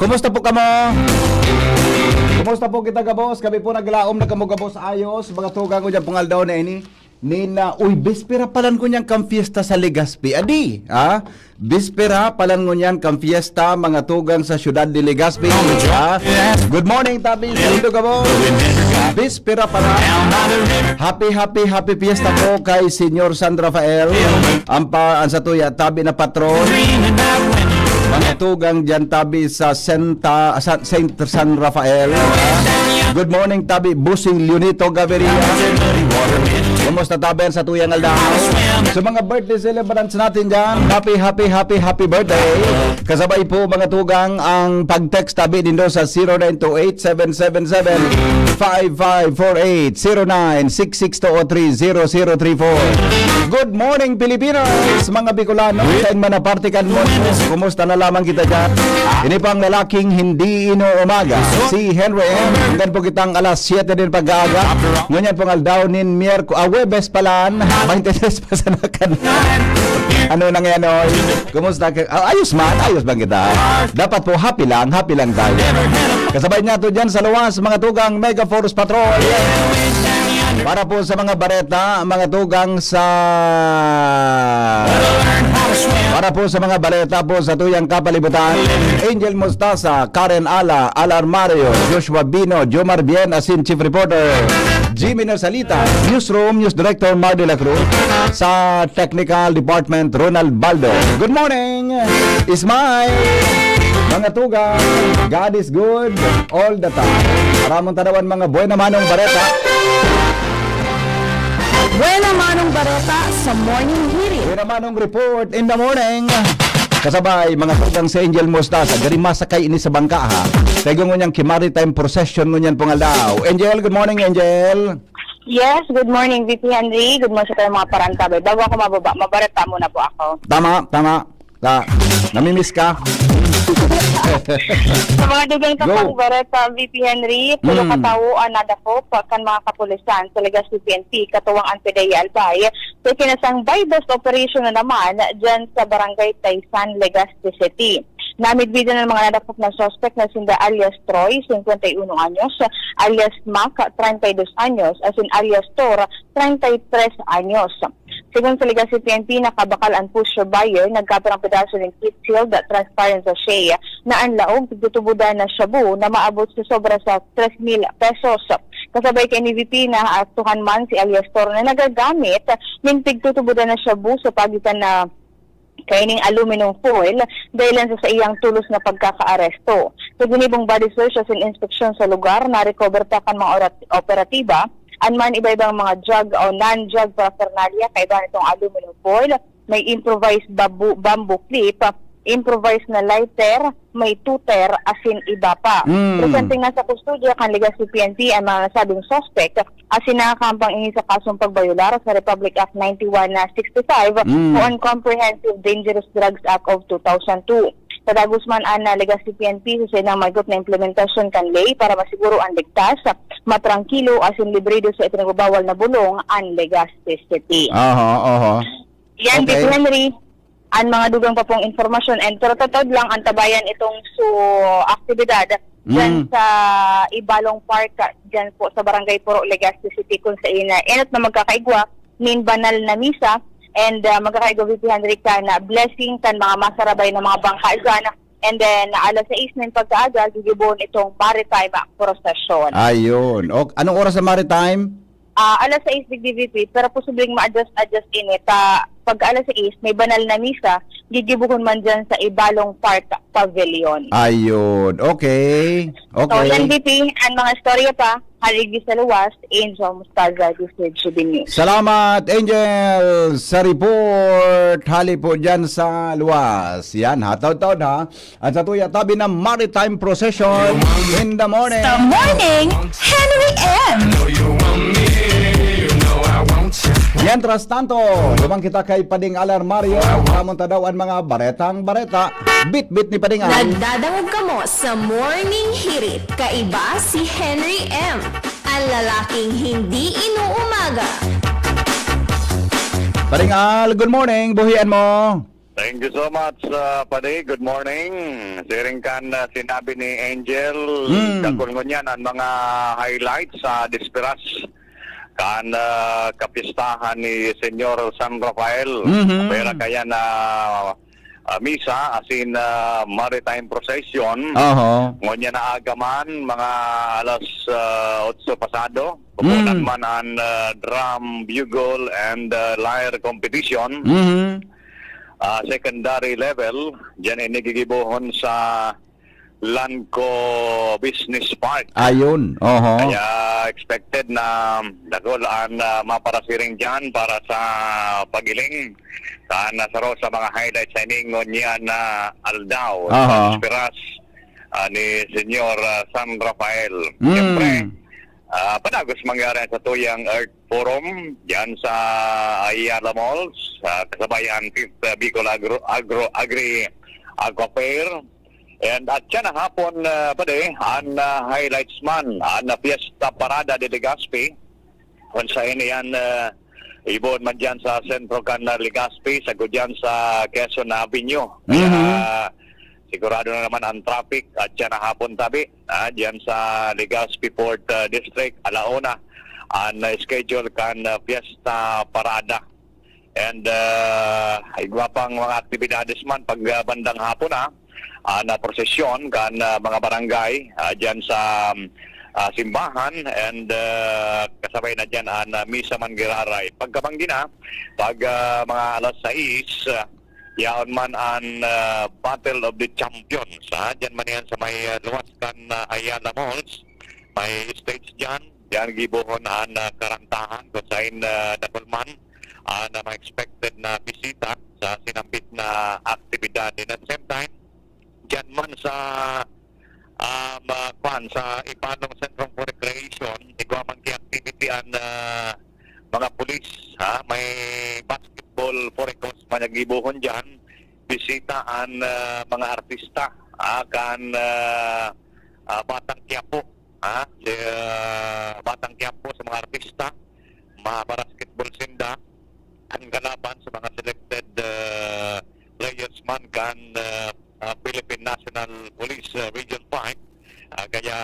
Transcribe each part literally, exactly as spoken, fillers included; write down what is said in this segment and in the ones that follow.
Kumusta po kamo? Kumusta po kita gabos? Kami po naglaom na kamo gabos ayos. Mga tugang ko dyan pong aldaw na ini. Nina, uy, bispera palan ko niyang kan fiesta sa Legazpi. Adi, ha? Bispera palan ngunyan kan fiesta, mga tugang sa siyudad de Legazpi. Ha? Good morning, tabi sa Indo gabos. Bispera palan. Happy, happy, happy fiesta po kay Senyor San Rafael. Ang pa, ang satuya, tabi na patron. Mga tugang dyan, tabi sa Santa, sa Saint San Rafael. Good morning, tabi, Busing Leonito Gaviria. Kumusta, tabi, ang satuyang aldaw? Sa mga birthday celebrants natin dyan, happy, happy, happy, happy birthday. Kasabay po, mga tugang, ang pag-text, tabi, nindo sa zero nine two eight seven seven seven five five four eight, zero nine six six two oh three zero zero three four. Good morning, Pilipinas, mga Bicolano. Saan man na parte kan mundo, kumusta na lamang kita dyan? Ini po ang lalaking hindi inuumaga, si Henry M. Hanggang po kitang alas siyete din pag-aaga. Ngunyan pong aldaw nin Miyerku-, ah, Huwebes palan, twenty-three pa sa nakan. Ano na ngayon, oy? Kumusta ka? Ah, ayos man, ayos bang kita? Dapat po happy lang, happy lang tayo. Kasabay niya to dyan sa luwas, mga tugang Mega Force Patrol. Para po sa mga bareta, mga tugang sa... Para po sa mga bareta po sa tuyang kapalibutan, Angel Mostasa, Karen Ala, Al Armario, Joshua Bino, Jomar Bien, asin Chief Reporter, Jimmy Nasalita, Newsroom, News Director, Mar de la Cruz, sa Technical Department, Ronald Baldo. Good morning, Ismay! Mga tugang, God is good all the time. Aramon tadawan mga buena manong bareta. Buena manong bareta sa Morning Hirit. Buena manong report in the morning. Kasabay, mga tugang sa Angel Mostasa, gari masakay ini sa bangka, ha? Tayo ngunyan ki maritime procession ngunyan pong aldaw. Angel, good morning, Angel. Yes, good morning, V P Henry. Good morning sa mga parantabay. Bago ako mababa, mabareta muna po ako. Tama, tama. Ka, namimiss ka? Sa mga dugang Go. Kapang bareta, V P Henry, pulo Mm. ka tawo ang nadakop kan mga kapulisan sa Legazpi P N P, katuwang ang P D E Albay, sa kinasang buy-bust operation na naman dyan sa Barangay Taysan, Legazpi City. Namidbidan ang mga nadakop na suspek na sinda alias Troy, singkwenta y uno anyos, alias Mac, treinta y dos anyos, asin alias Tor, treinta y tres anyos. Segun sa Legazpi P N P, nakabakal an pusher buyer, nagkapirang pedaso nin kit sealed transparent sachet na an laog tigtutubodan na shabu na maabot sa sobra sa tres mil pesos. Kasabay kan V P, naaktuhan man si alias Tor na nagagamit nin tigtutubodan na shabu sa pagitan na kaining aluminum foil dahilan sa saiyang tulos na pagkakaaresto. Sa ginibong body search asin inspeksyon sa lugar, na-recover ta kan mga orat-, operatiba an man iba-ibang mga drug o non-drug paraphernalia, kaiba nitong aluminum foil, may improvised babu-, bamboo clip, improvised na lighter, may tuter, asin iba pa. Mm. Presenteng nasa kustodiya kan Legazpi P N P ang mga nasabing suspek, asin nakakampang ini sa kasong pagbayolar sa Republic Act ninety-one sixty-five Mm. o an Comprehensive Dangerous Drugs Act of two thousand two. Sa dagos man an, ah, Legazpi P N P sa saindang maygot na implementasyon kan ley para masiguro an ligtas, matrangkilo, asin librido sa ipinagbabawal na bulong an Legazpi City. Aha, aha. Yan, Okay. Tito Henry, ang mga dugang pa pong impormasyon. And pero totoo lang, antabayan itong su aktibidad dyan Mm. sa Ibalong Park, dyan po sa Barangay Puro, Legazpi City, kung sa ina-, enot na magkakaigwa nin banal na misa, and, ah, magkakaigwa, Tito Henry, kan blessing kan mga masarabay na mga bangka dyan. And then, alas sais nin pagkaaga, gigibohon itong maritime procession. Ayun. O, anong oras sa maritime? Ah, alas sais digdi, V P, pero posibleng ma-adjust-adjust ini ta pag alas sais, may banal na misa, gigibohon man dyan sa Ibalong Park Pavilion. Ayun. Okay. So, Okay. yan, V P, ang mga istorya pa, hali digdi sa luwas, Angel Mostaza, D Z G B News. Salamat, Angel, sa report. Hali po dyan sa luwas. Yan, ha? Taon-taon, ha? At sa tuya tabi na maritime procession in the morning. The morning, Henry M. Mientras tanto, lumang kita kay Pading Alar Mario. Kamunta daw ang mga baretang bareta. Bit-bit ni Pading Al. Nagdadangog kamo sa Morning Hirit. Kaiba si Henry M, ang lalaking hindi inuumaga. Pading Al, good morning. Buhian mo. Thank you so much, uh, Padi. Good morning. Siring kan, uh, sinabi ni Angel, Mm. dakul ngunyan an mga highlights sa Desperas kan, uh, kapistahan ni Señor San Rafael. Mhm. Pwera kaya na, uh, misa, asin, uh, maritime procession. Oho. Ngunyan na aga man, mga alas, uh, otso pasado, pupunan Mm. man an, uh, drum, bugle, and, uh, lyre competition. Mhm. Ah, secondary level, diyan ini gigibohon sa Lanco Business Park. Ayun, oho. Kaya expected na dakul an, ah, maparasiring diyan para sa pagiling. Kan saro sa mga highlights sa ining ngunyan na aldaw, Aha. sa Desperas, ah, ni Señor, ah, San Rafael. Mm. Siyempre, ah, padagos mangyari sa tuyang Earth Forum, diyan sa Ayala Malls, ah, kasabay ang fifth, ah, Bicol Agro, Agro, Agri Aqua Fair. And at siya na hapon, ah, pwede, ang, ah, highlights man, ang, ah, Fiesta Parada de Legazpi, kung saan yan, ah, ibon man dyan sa sentro kan, ah, Legazpi, sagkod dyan sa Quezon Avenue. Kaya, Mhm. sigurado na naman ang traffic at siya na hapon tabi, ah, dyan sa Legazpi Port, ah, District, alauna, ang, ah, schedule kan, ah, Fiesta Parada. And, ah, igwa pang mga aktibidades man pag, ah, bandang hapon, ah, ah, na prosesyon kan, ah, mga barangay, ah, dyan sa, ah, simbahan. And, ah, kasabay na dyan ang, ah, misa man giraray. Pagkabanggi na, pag, ah, mga alas sais, ah, yaon man ang, ah, Battle of the Champions, ha? Dyan man yan sa may, ah, luwas kan, ah, Ayala Malls. May stage dyan. Diyan gibohon ang, ah, karantahan kung saan, ah, dakul man ang, ah, mga expected na bisita sa sinambit na aktibidad. And at the same time, diyan man sa, ah, ma-, kwan, sa Ibalong Centrum for Recreation, igwa man ki activity ang, ah, mga pulis, ha? May basketball for a cause man ang gibohon diyan. Bisita ang, ah, mga artista, ah, kan, ah, ah, Batang Quiapo, ha? Si, ah, Batang Quiapo sa mga artista, mga basketball sinda, ang kalaban sa mga selected, ah, players man kan, ah, ah, Philippine National Police, ah, Region five. Ah, kaya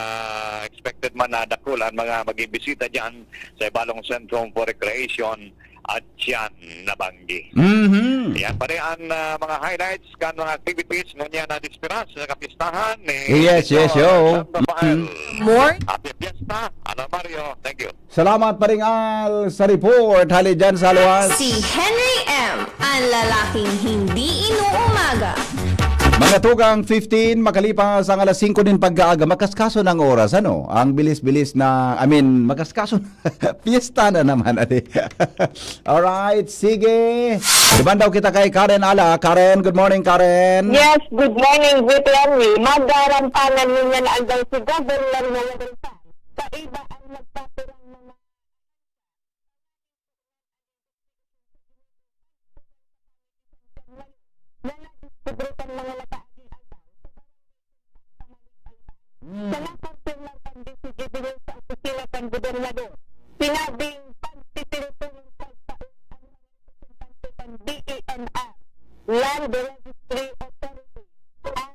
expected man na dakul ang mga maging bisita diyan sa Ibalong Centrum for Recreation at siyan nabanggi. Mhm. Yan pa rin ang, ah, mga highlights kan mga activities ngunyan na Desperas sa kapistahan ni Yes, yes, Señor yo. San Rafael. Mhm. More? Happy Fiesta, Alan Mario. Thank you. Salamat, Paring Al, sa report. Hali dyan sa luwas. Si Henry M, ang lalaking hindi inuumaga. Mga tugang fifteen, makalipas ang alas singko nin pag-aaga, makaskaso ng oras, ano? Ang bilis-bilis na, I mean, makaskaso, fiesta na naman, adi. Alright, sige. Duman daw kita kay Karen Ala. Karen, good morning, Karen. Yes, good morning, Kuya Henry. Magarampangan ninyo na aldaw si Governor Noel Rosal. Sa iba ang nagpapirang mga na nadiskubre kan mga nakaaging aldaw sa barangay Sumpak, Samalig, Albay. Sa nakumpirmar kan D C G B News sa opisina kan gobernador, sinabing pagtitiripo nin pagpaos ang mga representante kan D E N R, Land Registry Authority, ang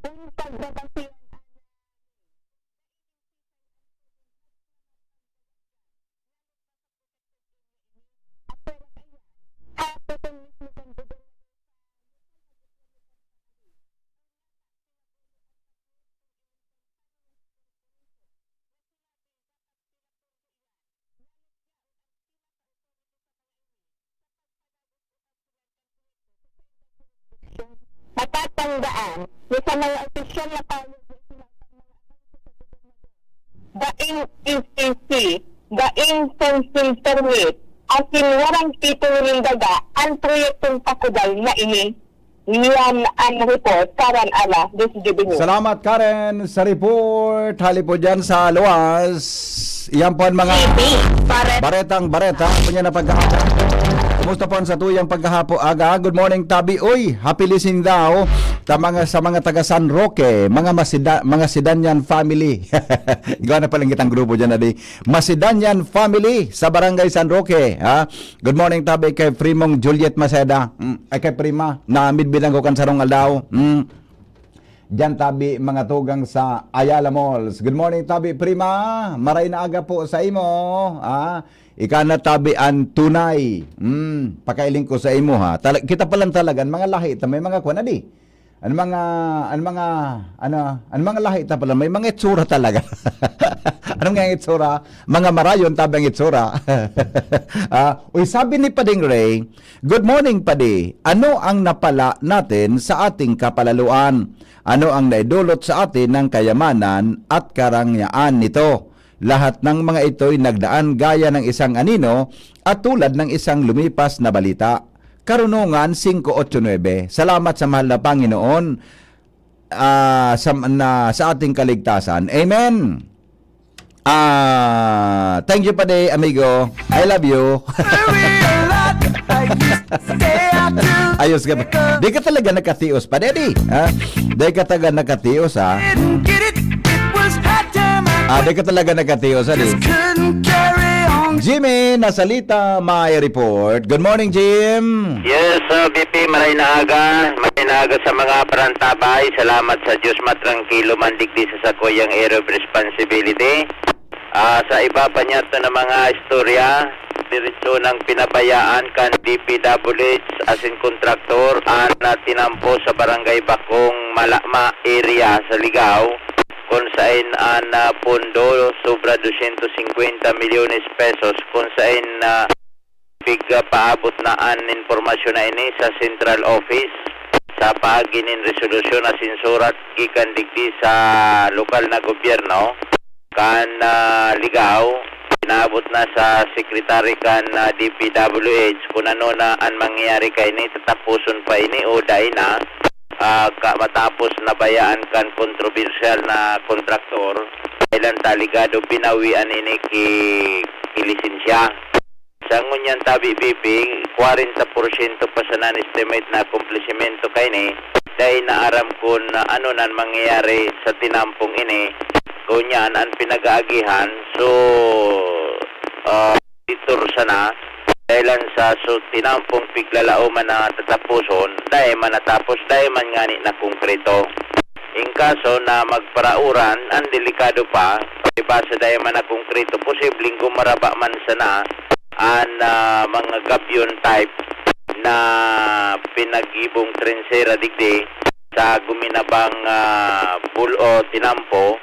Kung pagbabasihan ang Matatandaan na sa mga opisyal na payag na isinasang mga ahensya sa gobernador, daing E C C, daing fencing permit, asin warang titulo nin daga an proyektong pakudal na ini. Yan ang report, Karen Ala, Diyos Dibinyo. Salamat, Karen, sa report. Hali po dyan sa luwas. Yan po ang mga P P, para baretang bareta. Kanya na pagkahapon. Kumusta po ang satuyang pagkahapon, aga? Good morning, Tabi. Uy, happy listening daw. Ta mga, sa mga taga San Roque, mga masida, mga Sidanian family. Gawa na palang kitang grupo dyan na di. Masidanian family sa Barangay San Roque, ha? Good morning, Tabi, kay Primong Juliet Maceda. Mm, ay, kay Prima, na midbilang ko kan sarong aldaw. Mm. Diyan, Tabi, mga tugang sa Ayala Malls. Good morning, Tabi, Prima. Maray na aga po sa imo. Ah, ika na, Tabi, an tunay. Mm, pakailing ko sa imo, ha. Tala-, kita pa lang talaga, ang mga lahi, ta may mga kwan, adi. Ang mga, ang mga, ano, ang mga lahi ta pala, may mga itsura talaga. Anong nga itsura? Mga marayon, tabi ang itsura. Ah, uy, sabi ni Pading Ray, "Good morning, Padi. Ano ang napala natin sa ating kapalaluan? Ano ang naidulot sa atin ng kayamanan at karangyaan nito? Lahat ng mga ito'y nagdaan gaya ng isang anino at tulad ng isang lumipas na balita." Karunungan singko otso nuebe. Salamat sa mahal na Panginoon, ah, sa, na, sa ating kaligtasan. Amen. Ah, thank you, Padi, amigo. I love you. Ayos ka ba? Di ka talaga nakatios, Padi, di? Ha? Di ka talaga nakatios, ha? Ah, di ka talaga nakatios, ha, di? Jimmy, nasalita, may report. Good morning, Jim. Yes, uh, B P, maray na aga. Maray na aga sa mga parantabay. Salamat sa Diyos, matrangkilo man digdi sa sakuyang area of responsibility. Ah, sa iba pa niyato na mga istorya, diretso nang pinabayaan kan D P W H asin kontraktor an, ah, tinampo sa Barangay Bakong Malama area sa Ligao, kun sain an, ah, pondo sobra dosyentos singkwenta milyones pesos, kun sain, ah, pig-, ah, paabot na an impormasyon na ini sa Central Office sa paagi nin resolusyon asin surat gikan digdi sa lokal na gobyerno kan, ah, Ligao. Pinaabot na sa secretary kan, ah, D P W H kun ano na an mangyayari kaini, tataposon pa ini o dai na. Ah, ka-, matapos nabayaan kan kontrobersyal na kontraktor, dahelan ta alegado binawian ini ki, ki lisensya. Sa ngunyan tabi, B P, kwarenta porsyento pa sana an estimate na akomplisimento kaini, dai na aram kun ano nan mangyayari sa tinampong ini. Ngunyan, an pinag-aagihan, so, ah, editor sana, dahelan sa so, tinampong piglalaoman na tataposon, dai man natapos, dai man ngani nakongkreto. In kaso na magparauran, an delikado pa, palibasa dai man nakongkreto, posibleng gumaraba man sana an, ah, mga gabyon type na pinagibong trensera digdi sa guminabang, ah, bul-, o tinampo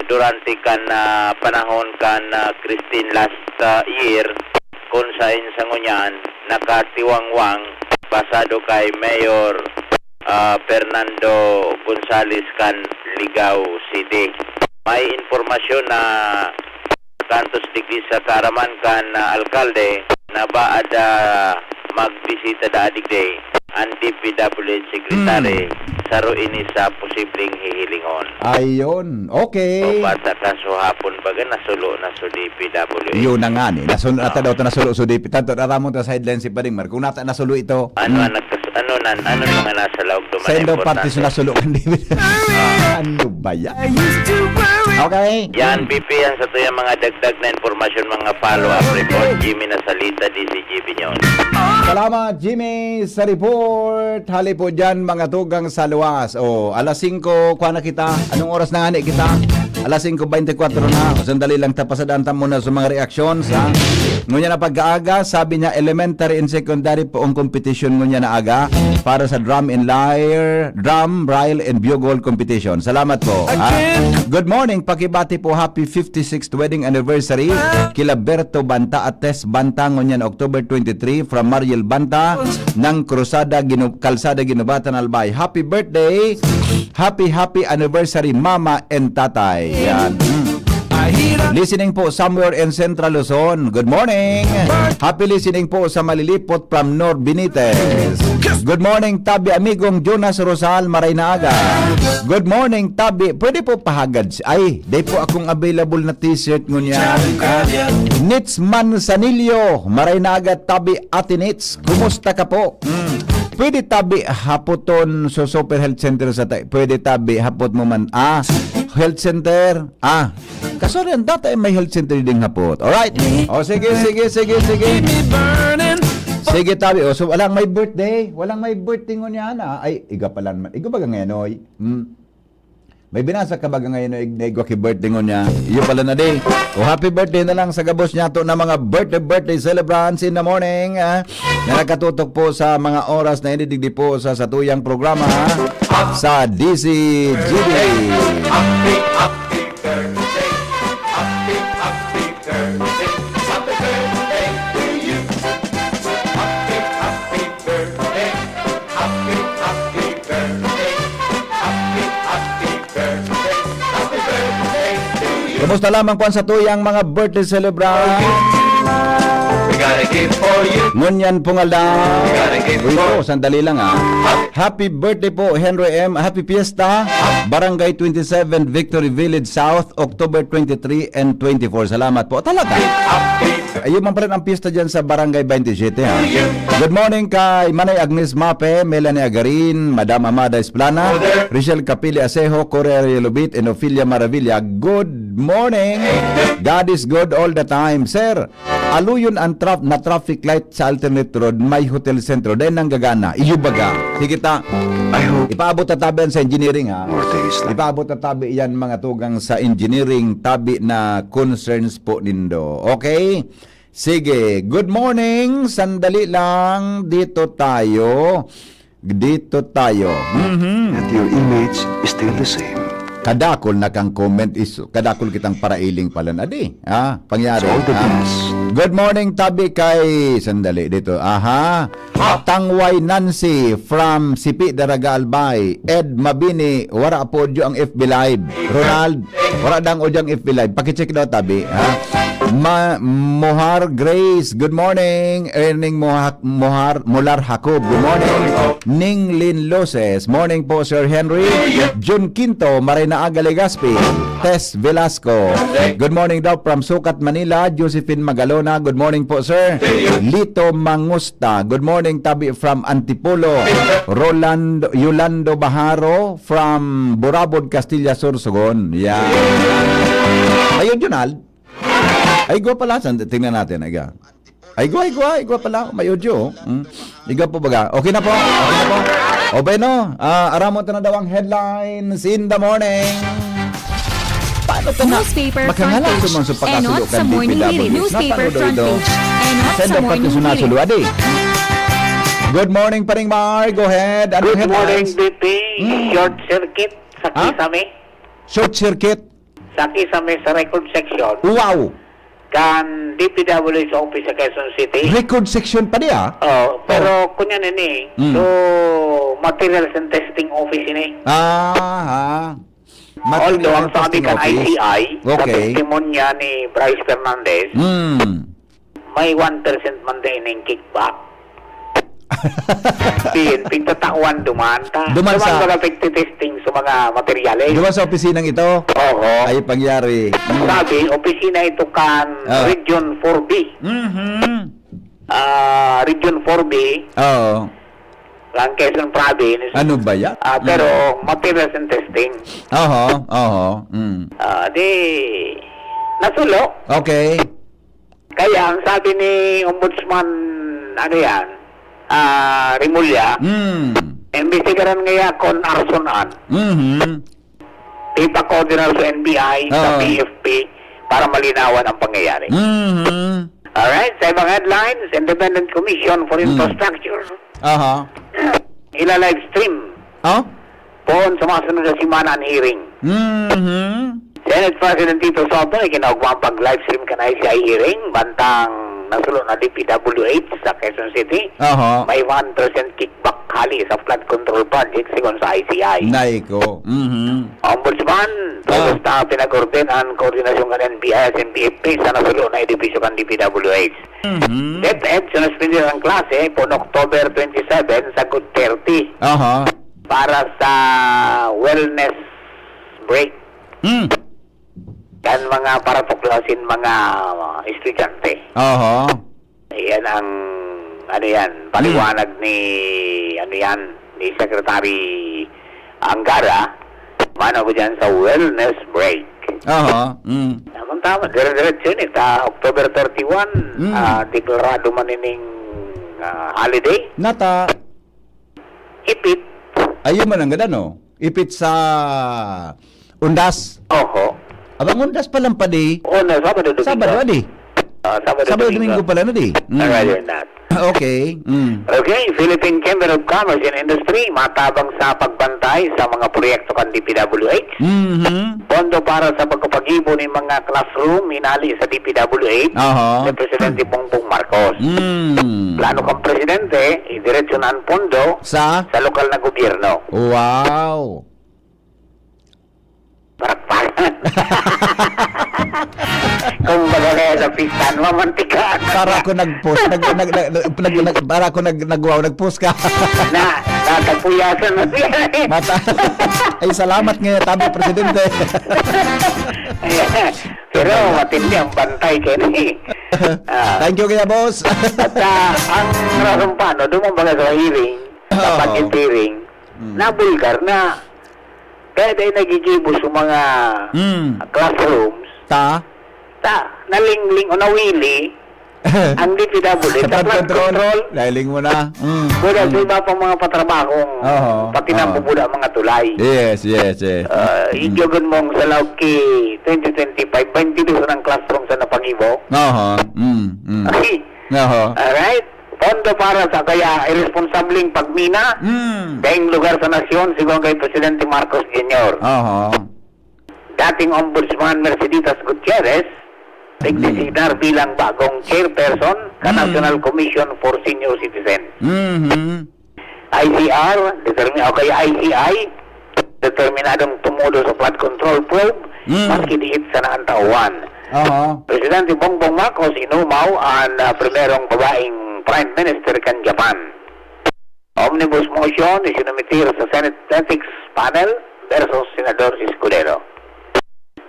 durante kan, ah, panahon kan, ah, Christine last, ah, year, kun sain sa ngunyan nakatiwangwang, basado kay Mayor, ah, Fernando Gonzales kan Ligao City. May impormasyon na kantos digdi sa kaaraman kan, ah, alkalde na baad, ah, magbisita daa digdi an D P W H secretary, Hmm. saro ini sa posibleng hihilingon. Ayun. Okay. O, basta kaso hapon baga, nasulo na so D P W H. Yun na nga ni. Nasun-, Oo. nata daw ta nasulo so D P. Tanto, aramon ta sa headline si Pading Mar. Kung nata nasulo ito, Ano hmm. ang nagkas-, ano nan-, ano ang mga nasa laog duman Sendo importante? Party sa nasulo kan D P W H. Ah. Ano ba yan? Okay. Yan, Hmm. B P, yan sa tuyang mga dagdag na impormasyon, mga follow-up report. Jimmy Nasalita, D C G B News. Salamat, Jimmy, sa report. Hali po dyan, mga tugang sa luwas. O, alas singko, kuha na kita. Anong oras na nga ni kita? Alas singko beintikwatro na. O, sandali lang, tapasadan ta muna sa mga reactions, ha? Ngunyan na pagkaaga, sabi niya, elementary and secondary po ang competition ngunyan na aga para sa drum and lyre, drum, ryle, and bugle competition. Salamat po, ha? Good morning, pakibati po, happy fifty-sixth wedding anniversary kila Berto Banta at Tess Banta ngunyan, October twenty-three, from Mariel Banta ng Cruzada, Ginu-, Calzada, Guinobatan, Albay. Happy birthday! Happy, happy anniversary, Mama and Tatay. Yan. Mm. Listening po somewhere in Central Luzon. Good morning. Happy listening po sa Malilipot from Nor Benitez. Good morning, tabi amigong Jonas Rosal, maray na aga. Good morning, tabi. Pwede po pahagad si, ay, day po akong available na t-shirt ngunyan. Ah, Nits Manzanillo, maray na aga, tabi Ate Nits. Kumusta ka po? Hmm. Pwede tabi hapoton sa Super Health Center sa tay. Pwede tabi hapot mo man. Ah, health center. Ah, kaso rin, dati may health center ding hapot. Alright? O, sige, sige, sige, sige. Sige, tabi. O, so, walang may birthday. Walang may birthday ngunyan, ah. Ay, iga pala naman. Iga ba ngayon, oy? Hmm. May binasa ka ba ngayon na ig-, na igwa ki birthday ngunyan? Iyo pala na di. O, happy birthday na lang sa gabos niya to na mga birthday, birthday celebrants in the morning, ah, na nakatutok po sa mga oras na inidigdi po sa satuyang programa, ah, sa D C G D. Happy, happy birthday. Happy, happy birthday. Happy birthday to you. Happy, happy birthday. Happy, happy birthday. Happy, happy birthday. Happy birthday to you. Kumusta lamang po ang satuyang mga birthday celebrant? We got a gift for you. Ngunyan po nga lang. We got a gift for you. Uy, ito, sandali lang, ah. Happy birthday po, Henry M. Happy Fiesta, Barangay twenty-seven, Victory Village South, October twenty-three and twenty-four. Salamat po. Talaga. Ayun man pala ang piyesta dyan sa Barangay twenty-seven, ha. Good morning kay Manay Agnes Mape, Melanie Agarin, Madam Amada Esplana, Richelle Capili Asejo, Corey Lubit, and Ophelia Maravilla. Good morning. God is good all the time. Sir, aluyon ang traf-, na traffic light sa alternate road, may Hotel Centro. Dahil nanggagana, iyo baga. Sige ta. I hope Ipaabot ta tabi yan sa engineering, ha? More days like Ipaabot ta tabi yan, mga tugang, sa engineering, tabi na concerns po nindo. Okay? Sige. Good morning. Sandali lang. Dito tayo. Dito tayo. Mhm. That your image is still the same. Kadakol na kang comment is, kadakol kitang parailing pala na di. Ah, pangyari. All the ah. Best. Good morning, tabi kay, sandali dito. Aha. Tangway Nancy from Sipi, Daraga, Albay. Ed Mabini, wara po dyo ang F B Live. Ronald, wara dang o dyang F B Live. Pakicheck daw, tabi. Ha? Ma-, Mohar Grace, good morning. Erning Mohak-, Mohar, Mular Jacob, good morning. Ning Lin Loses, morning po, Sir Henry. Jun Quinto, Marina Aga Legaspi. Tess Velasco, good morning daw from Sucat, Manila. Josephine Magalona, good morning po, sir. Lito Mangusta, good morning, tabi from Antipolo. Rolando, Yolando Baharo from Burabod, Castilla, Sorsogon. Yeah. Ayun, Junal. Ay, go pala. San-, tingnan natin. Ay, ga. Ay, go, ay, go, ay, go pala. May audio. Hmm. Iga po baga. Okay na po. Okay na po. O, bueno, ah, aramon ta na daw ang headlines in the morning. Paano ka na? Newspaper front Makangala page. Suman sa Enot pakasulo sa kan morning D P W Hirit. Newspaper Napanood front ito. Page. Enot Send sa ang morning pati hirit. Sunasulo. Adi. Good morning, Paring Mar. Go ahead. Anong Good morning, headlines? B P. Mm. Short circuit sa Ha? Kisame. Short circuit? Sa Kisame sa record section. Wow! Kan D P W sa office sa Quezon City. Record section pa di, ah? Oh, pero Oh. Kunya nini, Mm. so, materials and testing office ini. Ah, ha. Although, ang sabi kan I C I, sa testimonya ni Bryce Fernandez, may one percent man din ning kickback. Bin, pigtatawan, duman ta. Duman sa baga pigtitesting sa mga materyales. Duman sa opisinang ito? Oo. Ay, pangyari. Mm. Sabi, opisina ito kan Ah. Region four B. Mhm. Ah, Region four B. Oo. Kan Quezon Province. Ano ba yan? Ah, pero Mm. materials and testing. Oho, oho. Mm. Ah, di, nasulo. Okay. Kaya ang sabi ni Ombudsman, ano yan, ah, Remulla, Mm. imbestigaran ngaya kun arson an. Mhm. Ipa-coordinate sa N B I, sa Oo. P F P, para malinawan ang pangyayari. Mhm. Alright, sa ibang headlines, Independent Commission for Mm. Infrastructure. Aha. Ila-live stream. Oh? Poon sa mga sunod na semana ang hearing. Mhm. Senate President Tito Sotto ay kinaugmang pag-live stream kan I C I hearing, bantang nasulo na D P W H sa Quezon City, Aha. may one percent kickback hali sa flood control project, sigon sa I C I. Nay ko. Mhm. Ombudsman, Ah. tapos na pinag-order ang koordinasyon kan N B I at N B F P sa nasulo na edipisyo kan D P W H. Mhm. DepEd, sinuspindi ang klase, pon October twenty-seven, sagkod thirty, Aha. para sa wellness break. Hmm. Kan mga paratuklaw sin mga estudyante. Aha. Iyan ang, ano yan, paliwanag ni, ano yan, ni Secretary Angara, mano ko dyan sa wellness break. Aha, mm. Tamang-tama, dire-diretso yun eh. Ta, October thirty-one, Mm. ah, deklarado man ining, ah, holiday. Nata. Ipit. Ayun man ang ganda, no? Ipit sa Undas. Oho. Abang Undas pa lang padi. Oo, na, Sabado, Domingo. Sabado, adi. Ah, Sabado, Sabado, Domingo. Domingo pala na di. Mm. I'd rather not. Okay. Mm. Okay, Philippine Chamber of Commerce and Industry, matabang sa pagbantay sa mga proyekto kan D P W H. Mhm. Pondo para sa pagpapagibo nin mga classroom, hinali sa D P W H, Aha. ni Presidente Bongbong Marcos. Mm. Plano kan Presidente, idiretso na ang pondo Sa? sa lokal na gobyerno. Wow. Parakparan. Kumbaga kaya sa pista, mamantikaan. Para ako nag-post, nag, nag, nag, nag, nag, para ako nag, nag-wow, nag-post ka. Na, natagpuyasan mo siya eh. Mata. Ay, salamat nga, tabi, Presidente. Pero matindi ang bantay kayo ni. Ah. Thank you kaya, boss. At, ah, ang rason pa, no, doon mong baga sa hearing, sa Oo. budget hearing, Mm. nabulgar na. Kaya dahil nagigibo sa mga Mm. classrooms, Ta? ta, nalingling o nawili ang D P W Sa sa flood flood control. control. Nailing mo na. Mm. Wala Mm. sa iba pang mga patrabahong Oo. pati na Oo. pupuda ang mga tulay. Yes, yes, yes. Ah, Mm. igyogon mong sa laog ki twenty twenty-five, twenty-two ang classroom sa napangibo. Aha. Mm, mm. Ay. Aha. Alright. Pondo para sa kaya irresponsableng pagmina, Mm. daing lugar sa nasyon, sigon kay Presidente Marcos Junior. Aha. Dating Ombudsman Merceditas Gutierrez, Mm. nagdesignar bilang bagong chairperson sa Mm. National Commission for Senior Citizen. Mhm. I C R, determi-, o kaya I C I, determinadong tumudo sa flood control probe, Mm. maski diit sa naantauhan. Aha. Presidente Bongbong Marcos inumaw an, ah, primerong babaeng Prime Minister kan Japan. Omnibus motion isinumitir sa Senate Ethics Panel versus Senador Escudero.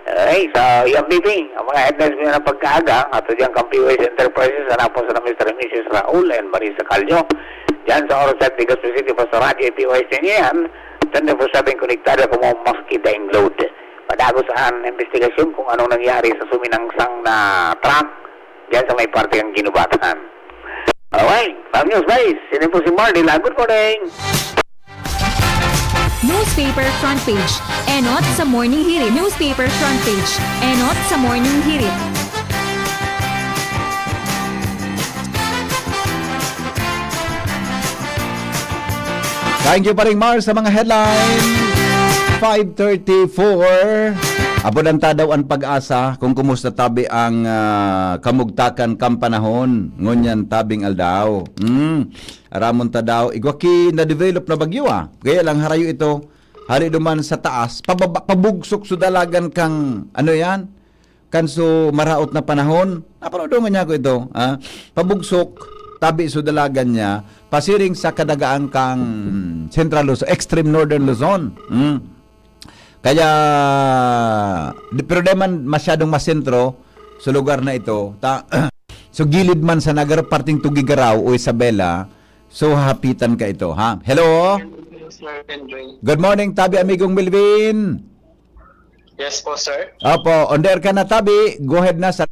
Ay, sa E M B P, ang mga headlines mo na pagkaaga, ato dyan kang P O S Enterprises, hanapon sa Mister and Missus Raul and Marisa Callo. Dyan sa Orosat, Legazpi City, basta radyo, P O S ninyo yan. Twenty-four seven konektado kamo maski daing load. Padagos an investigasyon kung anong nangyari sa suminangsang na truck dyan sa may parte ng Ginubatan. Alright, Pag News Guys, sino po si Marley? Good morning! Newspaper Front Page. Enot sa Morning Hirit. Newspaper Front Page. Enot sa Morning Hirit. Thank you, Paring Mar, sa mga headline. Five thirty-four. Apo, nanta daw an Pag-asa kung kumusta tabi ang, ah, kamugtakan kan panahon ngunyan tabing aldaw. Mm. Aramon ta daw, igwa ki na-develop na bagyo, ah. Kaya lang harayo ito, hali duman sa taas, pababa, pabugsok sa dalagan kang, ano yan? Kan so maraot na panahon, naparodongan niya ako ito, ah. Pabugsok, tabi so dalagan niya, pasiring sa kadagaan kang Central Luzon, Extreme Northern Luzon. Mm. Kaya, di, pero di man masyadong masentro sa lugar na ito. Ta, so gilid man sa Nagar, parting Tugigaraw o Isabela, so hahapitan ka ito, ha? Hello? Sir Enjoy. Good morning, tabi amigong Melvin. Yes po, sir. Opo, on the air ka na, tabi. Go ahead na sa